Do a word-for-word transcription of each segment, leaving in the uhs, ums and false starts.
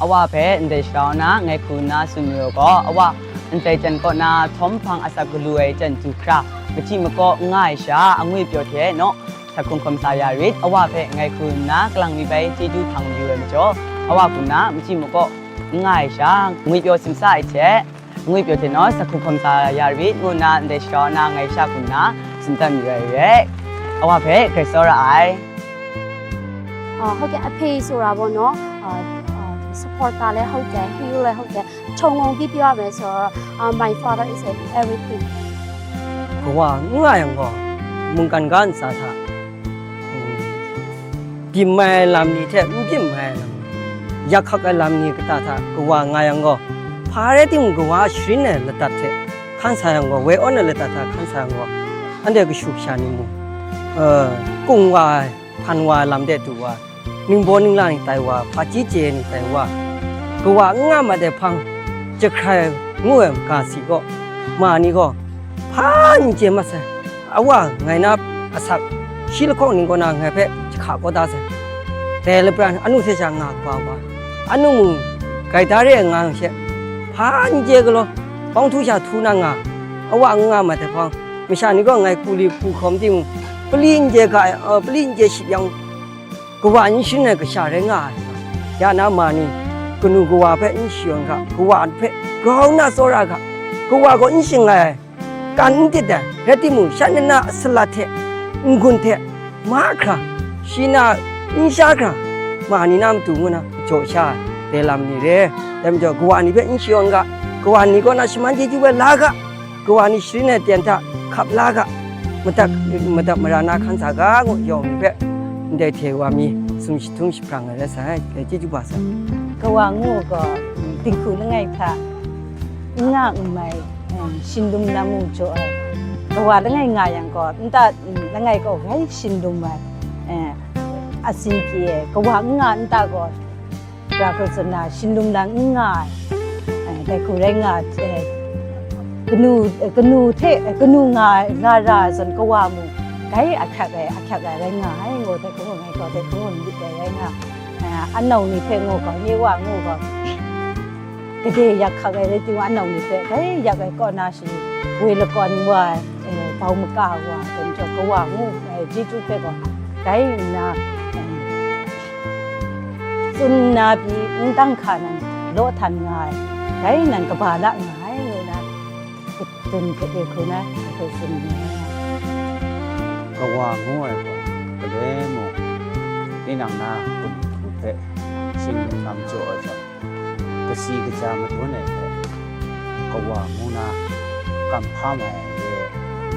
A wa hpe ndai sara na ngai hku nna tsun mayu gaw, a wa ndai jan kaw na htawm hpang asak galu ai jan du hkra, machyi makaw n nga ai sha, angwi pyaw hte naw, sa hkrung hkawm sa ya rit. A wa hpe ngai hku nna kalang mi bai chyeju hpang mayu ai majaw, a wa hku nna machyi makaw n nga ai sha, ngwi pyaw simsa ai hte, ngwi pyaw hte naw, sa hkrung hkawm sa ya rit, ngu nna ndai sara na ngai sha hku nna tsun dat mayu ai re. A wa hpe grai tsawra ai. အာဟုတ်ကဲ့ အဖေဆိုတာပေါ့နော်အာအာ supporter လည်းဟုတ်တယ် hero လည်းဟုတ်တယ်ခြုံငုံပြီးပြောရမယ်ဆိုတော့အာ my father is everything. ကဝါငှားရံကော မုန်ကန်ကန်းစားတာ ပြစ်မှန်လမ်းနေထက်ပြစ်မှန်လမ်း ရခက်လမ်းနေကတားတာ ကဝါငှားရံကော ဖားရဲတင်ကဝါရှင်းနဲ့လတတ်တဲ့ ခန်းစားရံကော ဝဲအော်နဲ့လတတ်တာ ခန်းစားရံကော အန်တဲ့ကရှုပ်ရှာနေမှု အဲ ကုံဝါ ဖန်ဝါလမ်းတဲ့တူဝါ နင်းဘောနင်းလာနေတိုင်ဝါ ဖာကြီးကျဲနေတိုင်ဝါ ကဝါငှားမှတ်တဲ့ဖန်း ကြခရငို့ဝဲကစီကော မာနီကော ဖာညင်ကျဲမဆန် အဝါငိုင်နာအဆက် ရှိလခေါင်နင်းကောနာငိုင်ဖက် ကြခါကောတာဆန် တဲလပရန်အနုသေချာငါကွာဝါ အနုမူ ဂိုက်တားရဲငါရှက် ဖာညင်ကျဲကလော ပေါင်းထူးချာထူးနာငါ အဝါငှားမှတ်တဲ့ဖန်း မရှာနီကောငိုင်ကူလီကူခေါမ်တိမူ ပလီညင်ကျဲက ပလီညင်ကျဲရှိပြောင်း ကဝါညင်ရှင်းနဲ့ကရှာရဲငှား ရနာမာနီ ကနူကဝါဖက်ညင်ရှင်းက ကဝါဖက် ground နာစောရက ကဝါကောညင်ရှင်းငိုင် กันติดแต่ และที่หมู่ชาตินาสลัดเทะ งุนเทะ มาครา ชีนา อินชาครา มานีนามตูงนะ โจชา แต่ลำนี้เร่ แต่มันจะกวานี้เพื่ออินชิองกะ กวานี้ก็นาชมันเจจูเวลากะ กวานี้ชรินเนเตียนทะ ขับลากะ มาตักมาตักมารานาคันสากะ งยองนี้เพื่อ ได้เทวามี สุมชิทุงชิพรังอะไรสาย แต่เจจูบาสาย ကဝါငို့ကော တင်ခုလငယ်ခါ ငှားမမိုင် ရှင်ဒုံနမူကျော် ကဝါလငယ်ငါယံကော နတလငယ်ကော ဂဲရှင်ဒုံမ အစင်ပြေ ကဝါငှားနတကော ရာကစနာ ရှင်ဒုံလငှား ဂဲခုရဲငှား ကနူ ကနူထဲ ကနူငှား ငှားရာဇွန်ကဝါမူ ဂဲအခက်ဂဲ အခက်ဂဲရဲငှား ဟဲငိုတဲကဝါငဲကော တဲကဝါမူတဲရဲငှား အနောင်နေဖဲငိုကော နေဝါငိုကော ကတဲ့ရခက်ရဲ တီဝါနောင်နေဖဲ ဂဲရကဲကောနာ ဝေလကောန်ဝါ ဘောင်မကဝါ တန်ကျော်ကဝါငူ ဂျေတုဖဲကော ဂဲနာ စွန်နာပီ အင်းတန်ခါနံ လောထန်ငါ ဂဲနံကဘာလငါ ငူနာ တွန်ကဲခုနာ ကဲစွန်နာ ကဝါငူဝဲကော ကလဲမူ တင်းနံနာ ခုဖဲ ရှင်နံကျော်အစံ ကစီကကြာမတွန်းနိုင်ပဲ ကဝါမူနာ ကမ်ဖားမိုင်ရဲ့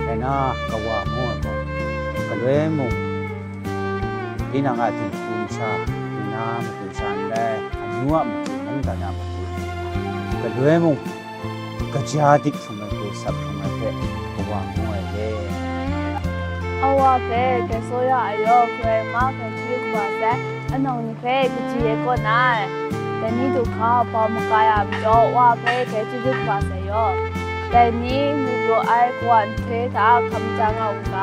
အဲနာ ကဝါမူအပေါ် ကလွဲမုံ ဒီနံၣ်ဂါတင်ကူးချာ ဒီနာမတူချာလဲ အမျိုးအမတူမုန်းတန်ရမတူ ကလွဲမုံ ကကြာတိခုံမတူဆပ်ခုံမဖဲ ကဝါမူရဲ့ အဝါဖဲ ကဲဆိုရအယော ခရမကချူကပါစဲ အနောင်နိဖဲ ကကြည်ရဲ့ကော့နၢ် တနည်းတို့ခါ ပေါမကါရမကျော် ဝါဖဲ ကဲချူချူကပါစဲရော တနည်းမိတို့အိုက်ကွန်ထေးတာ ခမ်ချာငါဝူက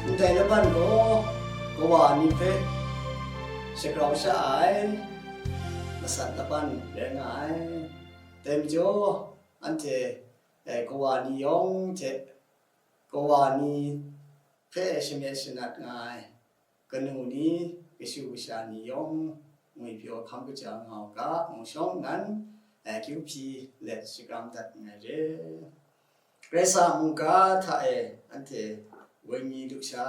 Ndai laban gaw, kawa ni hpe shagrau sha ai, masat laban rai nga ai. Dai majaw, anhte, eh, kawa ni yawng hte, kawa ni hpe shame shanat nga ai, kanu ni, kashu kasha ni yawng, ngwipyaw hkam kaja nga u ga, ngu shawng nnan, eh, kyu hpyi let shakram dat nngai re. Karai Kasang a mungga hta e anhte wenyi lusha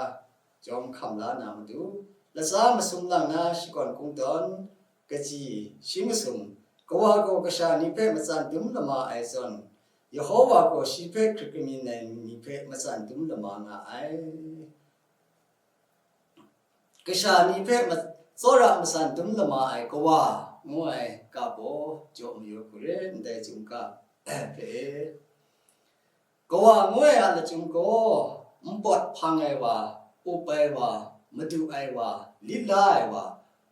jawm hkam la na matu, latsa masum lang na shakawn kungdawn, kaji shi masum, kawa gaw kasha ni hpe matsan dum lama ai zawn, Yehova gaw shi hpe hkrit kamyin ai ni hpe matsan dum lama nga ai. Kasha ni hpe ma-, tsawra matsan dum lama ai kawa ngu ai ga baw jaw mayu hku re, ndai chyum ga hpe e. Kawa ngu ai a lachyum gaw, npawt hpang ai wa, up ai wa, madu ai wa, lit la ai wa,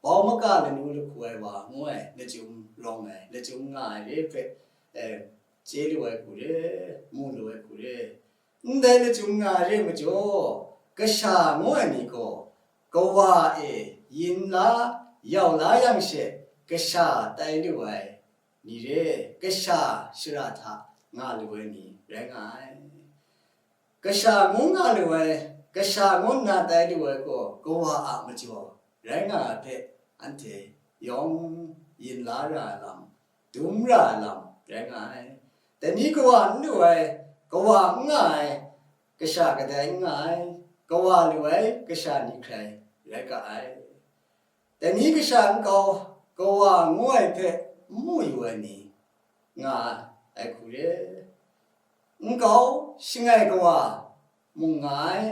bau maka lanu lahku ai wa ngu ai lachyum rawng ai, lachyum nga ai re hpe, eh, chye lu ai hku re, mu lu ai hku re. Ndai lachyum nga ai re majaw, kasha ngu ai ni gaw, kawa e yin la, yau la yang she, kasha tai lu ai ni re, kasha shara hta nga lu ai ni rai nga ai. Kasha ngu nga lu ai, kasha ngu nna tai lu ai gaw, kawa a majaw rai nga ai hpe, anhte yawng yin la ra ai lam, dum ra ai lam rai nga ai. Dai ni kawa n lu ai, kawa n nga ai, kasha kadai n nga ai, kawa lu ai kasha ni hkrai rai ga ai. Dai ni kasha nkau, kawa ngu ai hpe n mu yu ai ni nga ai hku re. Nkau shangai kawa mung nga ai,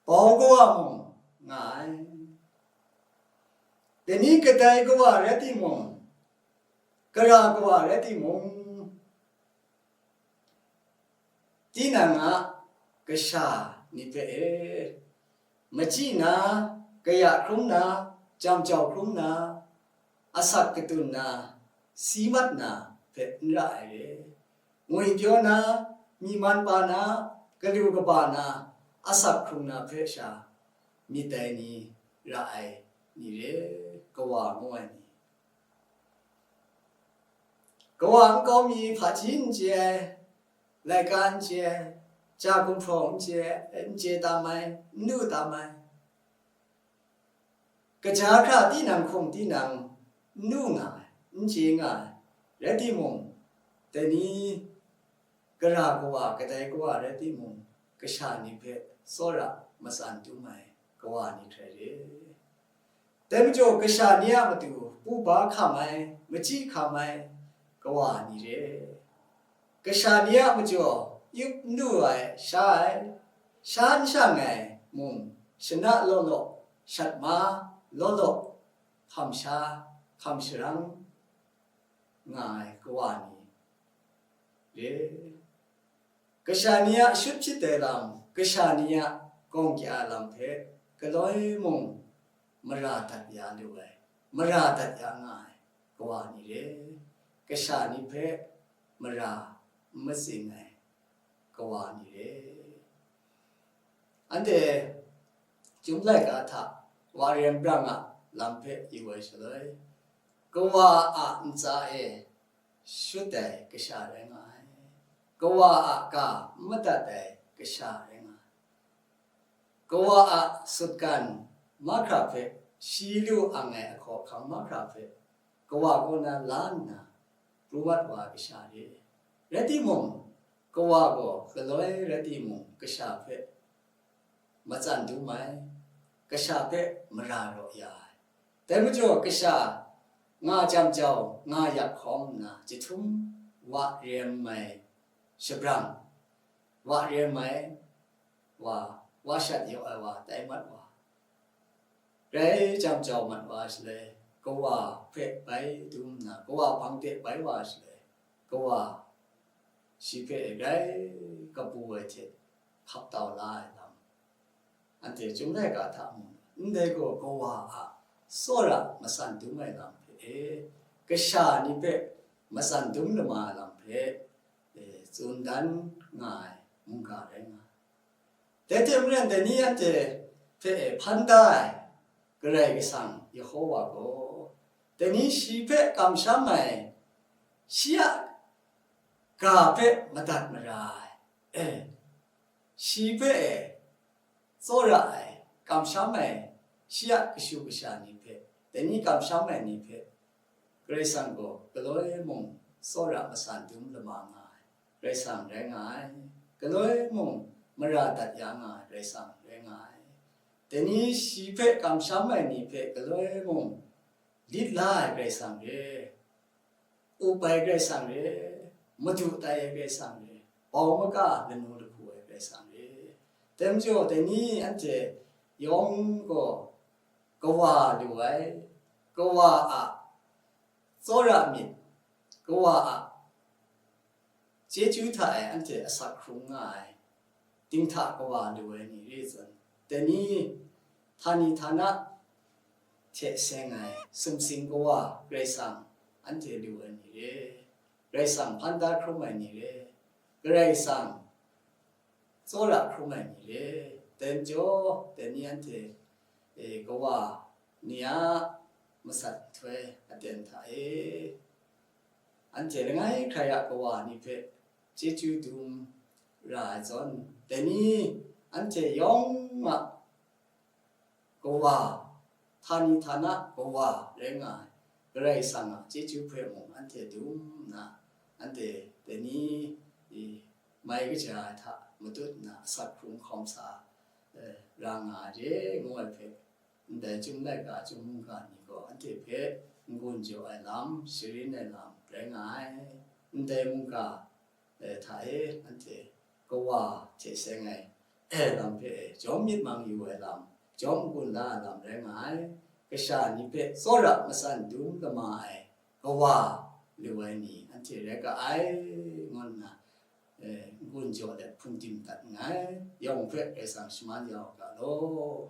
bau kawa mung nga ai. Dai ni kadai kawa rai timung, gara kawa rai timung, tinang a kasha ni hpe e, machyi na, kaya hkrum na, jam jau hkrum na, asak katun na, si mat na hpe n ra ai re. Ngwipyaw na, myi man pa na, galu kaba na, asak hkrung na hpe sha myit ai ni ra ai ni re, kawa ngu ai ni. Kawa nkau mi hpaji n chye ai, laika n chye ai, ja gumhpraw n chye ai, n chye tam ai, n lu tam ai, kaja hkra tinang hkum tinang n lu nga ai, n chye nga ai, rai timung, dai ni gara kawa, kadai kawa rai timung, kasha ni hpe tsawra matsan dum ai kawa ni hkrai re. Dai majaw, kasha ni a matu pupa hkam ai, machyi hkam ai kawa ni re. Kasha ni a majaw yup n lu ai, sha ai, sha n shang ai mung, shana law law, shat ma law law, hkam sha, hkam sharang nga ai kawa ni re. Kasha ni a shut hpyit ai lam, kasha ni a gawng kya ai lam hpe galoi mung mara dat ya lu ai, mara dat ya nga ai kawa ni re. Kasha ni hpe mara n matsing ai kawa ni re. Anhte Chyum laika hta wa rem brang a lam hpe yu ai shaloi, kawa a ntsa e shut ai kasha rai nga ai, kawa a ga n madat ai kasha rai nga ai, kawa a sutgan mahkra hpe, shi lu ang ai ahkaw ahkang mahkra hpe, kawa kaw na la nna pru mat wa ai kasha re. Rai timung, kawa gaw galoi rai timung, kasha hpe matsan dum ai, kasha hpe mara raw ya ai. Dai majaw, kasha nga jam jau, nga yak hkawm nna, jahtum wa rem ai shabrang, wa rem ai wa, wa shat yaw ai wa, tai mat wa, rai jam jau mat wa shaloi, kawa hpe bai dum nna, kawa hpang de bai wa shaloi, kawa shi hpe rai kabu ai hte hkap tau la ai lam, anhte Chyum laika hta mung, ndai gaw kawa a tsawra matsan dum ai lam hpe e, kasha ni hpe matsan dum lama ai lam hpe, e, tsun dan nga ai mungga rai nga ai. Dai hte maren, dai ni anhte hpe hpan da ai Karai Kasang Yehova gaw, dai ni shi hpe kamsham ai, shi a ga hpe madat mara ai, e, shi hpe tsawra ai, kamsham ai, shi a kashu kasha ni hpe, dai ni kamsham ai ni hpe, Karai Kasang gaw galoi mung tsawra matsan dum lama nga ai Karai Kasang rai nga ai, galoi mung mara dat ya nga ai Karai Kasang rai nga ai. Dai ni shi hpe kamsham ai ni hpe galoi mung lit la ai Karai Kasang re, up ai Karai Kasang re, madu tai ai Karai Kasang re, bau maka lanu lahku ai Karai Kasang re. Dai majaw, dai ni anhte yawng gaw kawa lu ai, kawa a tsawra myit, kawa a chyeju hta e anhte asak hkrung nga ai, dinghta kawa lu ai ni re ai zawn, dai ni htani htana hte seng ai sumsing kawa Karai Kasang anhte lu ai ni re, Karai Kasang hpan da hkrum ai ni re, Karai Kasang tsawra hkrum ai ni re. Dai majaw, dai ni anhte, e, kawa ni a masat nhtoi aten hta e, anhte langai hkrai a kawa ni hpe chyeju dum ra ai zawn, dai ni anhte yawng a kawa, htani htana kawa rai nga ai Karai Kasang a chyeju hpe mung anhte dum nna, anhte dai ni i mai kaja ai hta matut nna asak hkrung hkawm sa, eh, ra nga ai re ngu ai hpe, ndai Chyum laika, Chyum mungga ni gaw anhte hpe n-gun jaw ai lam, sharin ai lam rai nga ai. Ndai mungga, eh, hta e anhte kawa hte seng ai, eh, lam hpe jawm myit mang yu ai lam, jawm n-gun la ai lam rai nga ai. Kasha ni hpe tsawra matsan dum lama ai kawa lu ai ni anhte rai ga ai, ngu nna, eh, n-gun jaw let hpung tim dat nngai. Yawng hpe Karai Kasang shaman ya u ga law.